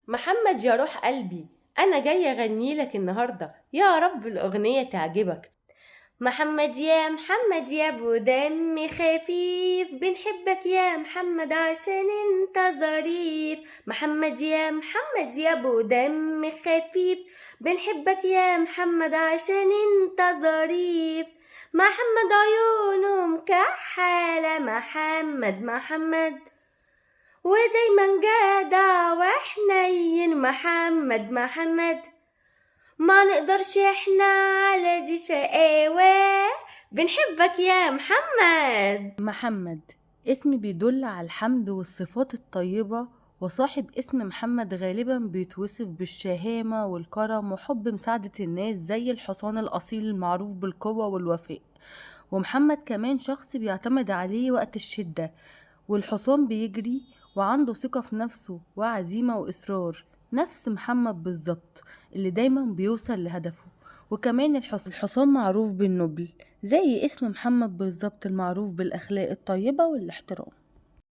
محمد يا روح قلبي، أنا جاية أغني لك النهاردة، يا رب الأغنية تعجبك. محمد يا محمد يا ابو دم خفيف، بنحبك يا محمد عشان انت ظريف. محمد يا محمد يا ابو دم خفيف، بنحبك يا محمد عشان انت ظريف. محمد عيونه مكحلة، محمد محمد ودايما جدع وحنين. محمد محمد ما نقدرش احنا على دي شقاوة، بنحبك يا محمد. محمد اسم بيدل على الحمد والصفات الطيبة، وصاحب اسم محمد غالبا بيتوصف بالشهامة والكرم وحب مساعدة الناس زي الحصان الأصيل المعروف بالقوة والوفاء. ومحمد كمان شخص بيعتمد عليه وقت الشدة، والحصان بيجري وعنده ثقة في نفسه وعزيمة وإصرار، نفس محمد بالظبط اللي دايما بيوصل لهدفه. وكمان الحصان معروف بالنبل زي اسم محمد بالظبط المعروف بالأخلاق الطيبة والاحترام.